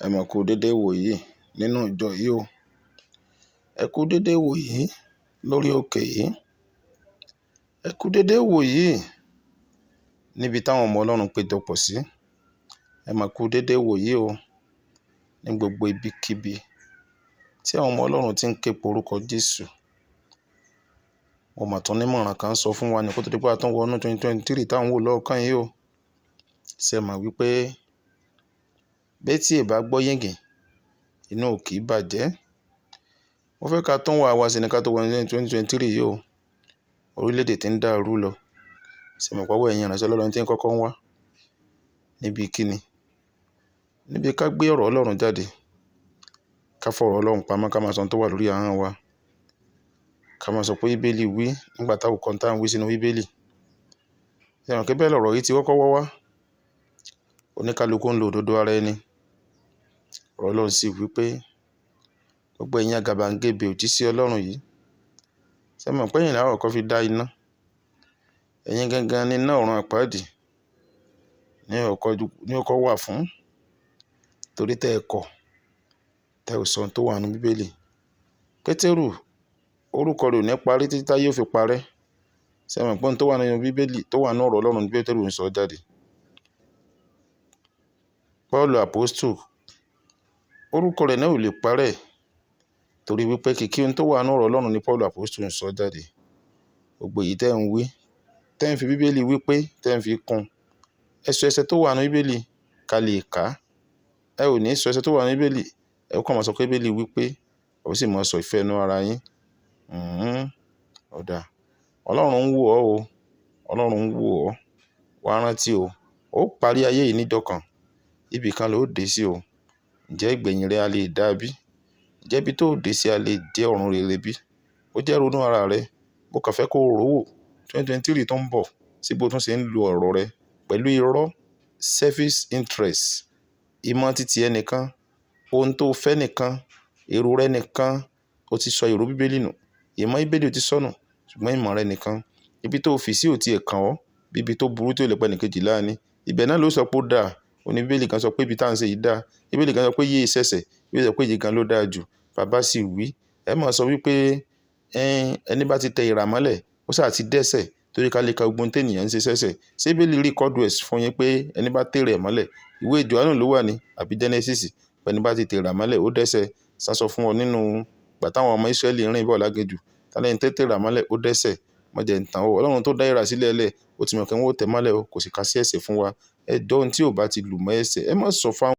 Ẹ mọ̀ kú dédé wò yìí nínú ìjọ yìí o. Ẹ kú dédé wò yìí lórí òkè yìí. Ẹ kú dédé wò yìí níbi táwọn ọmọ Ọlọ́run péjọpọ̀ sí. Ẹ mọ̀ kú dédé wò yìí o ní gbogbo ibikíbi tí àwọn ọmọ Ọlọ́run ti ń ké pe orúkọ Jésù. Mo mà tún nímọ̀ràn kan sọ fún wa ní kó tó di pé a tún wọnú 2023 táwọn wò lọ́ọ̀kan yìí o. Ṣé ẹ mọ̀ wípé bétí ì bá gbọ́ yìngìn, inú ò kì í bàjẹ́. Mo fẹ́ ká tún wà wá sí ní ká tó wọ 2023 yìí o. Orílẹ̀-èdè tí ń dàrú lọ. Ṣé ẹ mọ̀ pé ọwọ́ ẹ̀yin ìránṣẹ́ Ọlọ́run tí ń kọ́kọ́ ń wá? Níbi kíni? Níbi ká gbé ọ̀rọ̀ Ọlọ́run jáde. Ká fọ̀rọ̀ Ọlọ́run pamọ́ ká máa sọ ohun tó wà lórí ahọ́n wa. Ká máa sọ pé Bíbélì wí nígbà táwọn kan tá ń wí sínú Bíbélì. Ṣé ẹ mọ̀ pé bẹ́ẹ̀ lọ̀rọ̀ yìí ti kọ́kọ́ wọ́ wá? Oníkálukú ń lo òdodo ara ẹni. Ọ̀rọ̀ Ọlọ́run sì wí pé gbogbo ẹ̀yin àgàbàgebè òjíṣẹ́ Ọlọ́run yìí. Ṣé ẹ mọ̀ pé ẹ̀yin la kọ́kọ́ fi dá iná? Ẹ̀yin gangan ni iná ọ̀run àpáàdì ní ó kọ́ wà fún. Torí tẹ́ ẹ kọ̀, tẹ́ ò sọ ohun tó wà nínú Bíbélì. Pétérù, orúkọ rẹ̀ ò ní parí títí táyé ó fi parẹ́. Ṣé ẹ mọ̀ pé ohun tó wà nínú Bíbélì, tó wà nínú ọ̀rọ̀ Ọlọ́run ní Pétérù ń sọ jáde. Paulu Apostle, orúkọ rẹ̀ náà ò lè parẹ́ torí wípé kìkì ohun tó wà nínú ọ̀rọ̀ Ọlọ́run ní Paulu Apostle ń sọ jáde. Gbogbo èyí tẹ́ ń wí, tẹ́ ń fi Bíbélì wí pé, tẹ́ ń fi kún. Ẹ sọ ẹsẹ̀ tó wà nínú Bíbélì ká lè kà á. Ẹ ò ní sọ ẹsẹ̀ tó wà nínú Bíbélì, ẹ ó kàn máa sọ pé Bíbélì wí pé, ó sì máa sọ ìfẹ́ inú ara yín. Ó dáa. Ọlọ́run ń wò ọ́ o. Ọlọ́run ń wò ọ́. Wá rántí o. Ó parí ayé yìí níjọ́ kan. Ibì kan ló dé sí o. Ǹjẹ́ ìgbẹ̀yìn rẹ a lè dà bí? Ǹjẹ́ ibi tó dé sí a lè jẹ́ ọ̀run rere bí? Ó jẹ́ ronú ara rẹ. Mo kàn fẹ́ kó rò wò 2023 tó ń bọ̀ sí bó tún ṣe ń lo ọ̀rọ̀ rẹ pẹ̀lú irọ́, selfish interest, ìmọ̀ titi ẹnìkan, ohun tó fẹ́ nìkan, èrò rẹ nìkan. O ti sọ èrò Bíbélì nù. Ìmọ̀ Bíbélì o ti sọnù, ṣùgbọ́n ìmọ̀ rẹ nìkan. Ibi tó fi sí ò tí ì kan ọ́, bí ibi tó burú tí ó lè pa ẹnìkejì láàní. Ibẹ̀ náà ló sọ pé ó dáa. Oní Bíbélì kan sọ pé ibi tá ń ṣe yìí dáa. Bíbélì kan sọ pé yé ṣẹ̀ṣẹ̀. Bíbélì sọ pé èyí gan ló dáa jù. Bàbá sì wí. Ẹ máa sọ wípé, ẹni bá ti tẹ ìrà mọ́lẹ̀, ó sá ti dẹ́ṣẹ̀ torí ká lè ka gbogbo ohun tí ènìyàn ń ṣe ṣẹ̀ṣẹ̀. Ṣé Bíbélì record ẹ̀ fún yín pé ẹni bá tẹ ìrà mọ́lẹ̀, ìwé Jòhánù ló wà ní àbí Genesis? Pé ẹni bá ti tẹ ìrà mọ́lẹ̀, ó dẹ́ṣẹ̀. Sá sọ fún ọ nínú ìgbà táwọn ọmọ Ísírẹ́lì rìn bọ̀ láginjù. Tálẹ́ ẹni tó tẹ ìrà mọ́lẹ̀, ó dẹ́ṣẹ̀. Má jẹ ń tàn ọ́. Ọlọ́run tó dá ìrà sílẹ̀ lẹ̀, ó ti mọ̀ pé wọ́n ó tẹ̀ mọ́lẹ̀ o, kò sì ká sí ẹ̀ṣẹ̀ fún wa. Ẹ jọ ohun tí ò bá ti lù mọ́ ẹ̀ṣẹ̀, ẹ má sọ fún àwọn